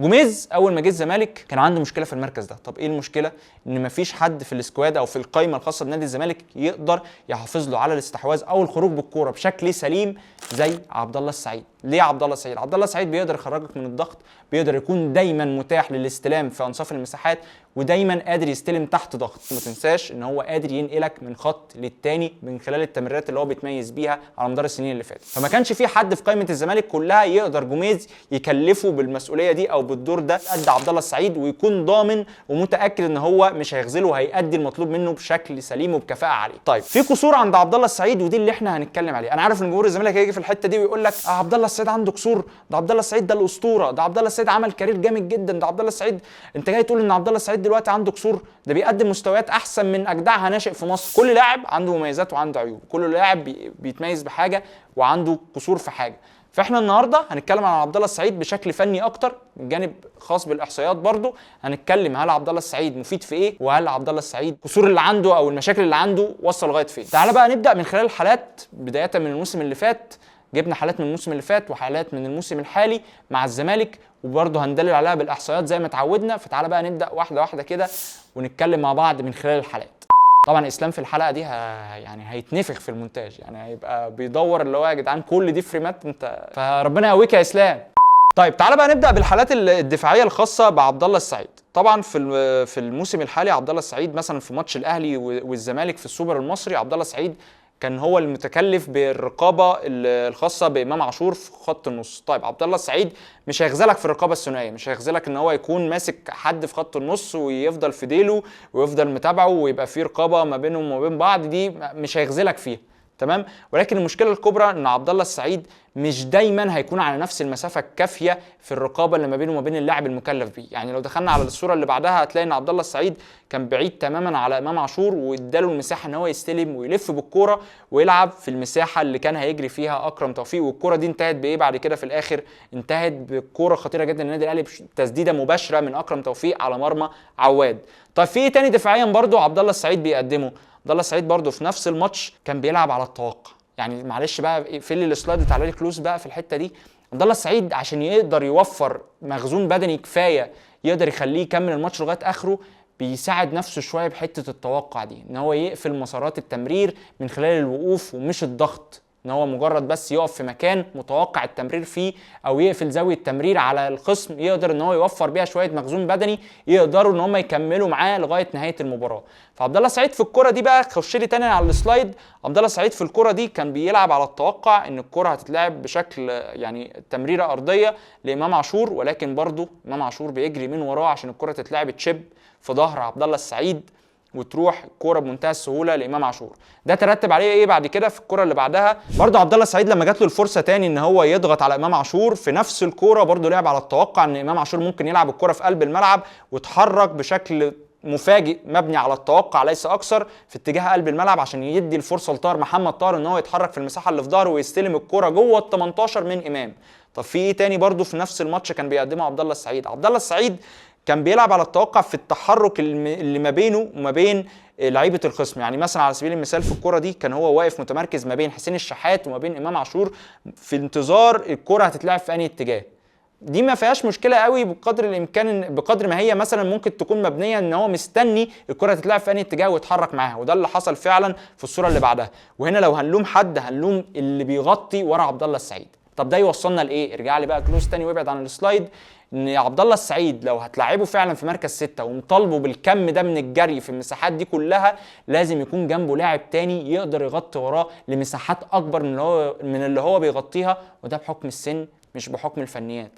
جوميز اول ما جه الزمالك كان عنده مشكلة في المركز ده. طب ايه المشكلة؟ ان مفيش حد في ال squad او في القائمة الخاصة بنادي الزمالك يقدر يحافظ له على الاستحواذ او الخروج بالكورة بشكل سليم زي عبد الله السعيد. ليه عبد الله السعيد؟ عبد الله السعيد بيقدر يخرجك من الضغط، بيقدر يكون دايما متاح للاستلام في انصاف المساحات، ودايما قادر يستلم تحت ضغط. ما تنساش ان هو قادر ينقلك من خط للتاني من خلال التمريرات اللي هو بيتميز بيها على مدار السنين اللي فاتت. فما كانش في حد في قائمة الزمالك كلها يقدر جوميز يكلفه بالمسؤولية دي او بالدور ده قد عبد الله السعيد، ويكون ضامن ومتاكد ان هو مش هيخذله وهيأدي المطلوب منه بشكل سليم وبكفاءه عالية. طيب في قصور عند عبد الله السعيد، ودي اللي احنا هنتكلم عليه. انا عارف ان جمهور الزمالك هيجي في الحتة دي ويقول لك عبد الله السعيد عنده قصور، ده عبد الله السعيد ده الاسطورة، ده عبد الله السعيد عمل career جامد جدا، ده عبد الله السعيد انت جاي تقول ان عبد الله السعيد دلوقتي عنده قصور، ده بيقدم مستويات احسن من اجدعها ناشئ في مصر. كل لاعب عنده مميزات وعنده عيوب، كل لاعب بيتميز بحاجة وعنده قصور في حاجة. فاحنا النهارده هنتكلم عن عبد الله السعيد بشكل فني اكتر، من جانب خاص بالاحصائيات برضو هنتكلم هل عبد الله السعيد مفيد في ايه، وهل عبد الله السعيد القصور اللي عنده او المشاكل اللي عنده وصل لغاية فين. تعال بقى نبدا من خلال الحالات، بداية من الموسم اللي فات. جبنا حالات من الموسم اللي فات وحالات من الموسم الحالي مع الزمالك، وبرضه هندلل عليها بالاحصائيات زي ما اتعودنا. فتعالى بقى نبدا واحدة واحدة كده ونتكلم مع بعض من خلال الحالات. طبعا اسلام في الحلقة دي يعني هيتنفخ في المونتاج، يعني هيبقى بيدور اللي هو يا جدعان كل دي فريمات انت، فربنا يقويك يا اسلام. طيب تعالى بقى نبدا بالحالات الدفاعية الخاصة بعبد الله السعيد. طبعا في الموسم الحالي عبد الله السعيد مثلا في ماتش الاهلي والزمالك في السوبر المصري، عبد الله السعيد كان هو المتكلف بالرقابه الخاصة بامام عاشور في خط النص. طيب عبد الله السعيد مش هيخذلك في الرقابة الثنائية، مش هيخذلك ان هو يكون ماسك حد في خط النص ويفضل في ديله ويفضل متابعه ويبقى في رقابه ما بينهم وما بين بعض، دي مش هيخذلك فيها، تمام. ولكن المشكلة الكبرى ان عبد الله السعيد مش دايما هيكون على نفس المسافة الكافيه في الرقابة اللي ما بينه وما بين اللاعب المكلف بيه. يعني لو دخلنا على الصورة اللي بعدها هتلاقي ان عبد الله السعيد كان بعيد تماما على امام عاشور، واداله المساحة ان هو يستلم ويلف بالكورة ويلعب في المساحة اللي كان هيجري فيها اكرم توفيق. والكوره دي انتهت بايه بعد كده في الاخر؟ انتهت بكوره خطيرة جدا للنادي الاهلي، تسديده مباشرة من اكرم توفيق على مرمى عواد. طيب في ايه تاني دفاعيا برضو عبد الله السعيد بيقدمه؟ عبد الله السعيد برضو في نفس الماتش كان بيلعب على التوقع. يعني معلش بقى في ال slide تعالى لي close بقى في الحتة دي. عبد الله السعيد عشان يقدر يوفر مخزون بدني كفاية يقدر يخليه يكمل الماتش لغاية اخره، بيساعد نفسه شوية بحته التوقع دي، ان هو يقفل مسارات التمرير من خلال الوقوف ومش الضغط، ان هو مجرد بس يقف في مكان متوقع التمرير فيه او يقفل زاوية التمرير على الخصم، يقدر ان هو يوفر بيها شوية مخزون بدني يقدروا ان هم يكملوا معاه لغاية نهاية المباراة. فعبد الله سعيد في الكره دي بقى، خش لي تاني على ال slide، عبد الله سعيد في الكره دي كان بيلعب على التوقع ان الكره هتتلعب بشكل يعني تمريره ارضية لامام عاشور، ولكن برضه امام عاشور بيجري من وراه عشان الكره تتلعب chip في ظهر عبد الله السعيد وتروح الكورة بمنتهى السهولة لامام عاشور. ده ترتب عليه ايه بعد كده في الكورة اللي بعدها؟ برضه عبد الله السعيد لما جات له الفرصة تاني ان هو يضغط على امام عاشور في نفس الكورة، برضه لعب على التوقع ان امام عاشور ممكن يلعب الكورة في قلب الملعب، وتحرك بشكل مفاجئ مبني على التوقع ليس اكثر في اتجاه قلب الملعب عشان يدي الفرصة لطاهر محمد طاهر ان هو يتحرك في المساحة اللي في ظهره ويستلم الكورة جوه ال 18 من امام. طب في ايه تاني برضه في نفس الماتش كان بيقدمه عبد الله السعيد؟ عبد الله السعيد كان بيلعب على التوقع في التحرك اللي ما بينه وما بين لعيبة الخصم. يعني مثلا على سبيل المثال في الكره دي كان هو واقف متمركز ما بين حسين الشحات وما بين امام عاشور في انتظار الكره هتتلعب في انهي اتجاه. دي ما فيهاش مشكلة قوي بقدر الامكان، بقدر ما هي مثلا ممكن تكون مبنية ان هو مستني الكره تتلعب في انهي اتجاه ويتحرك معاها، وده اللي حصل فعلا في الصورة اللي بعدها. وهنا لو هنلوم حد هنلوم اللي بيغطي ورا عبد الله السعيد. طب ده يوصلنا لايه؟ ارجع لي بقى close تاني وابعد عن ال slide. ان عبد الله السعيد لو هتلعبه فعلا في مركز 6 ومطالبه بالكم ده من الجري في المساحات دي كلها، لازم يكون جنبه لاعب تاني يقدر يغطي وراه لمساحات اكبر من اللي هو بيغطيها، وده بحكم السن مش بحكم الفنيات.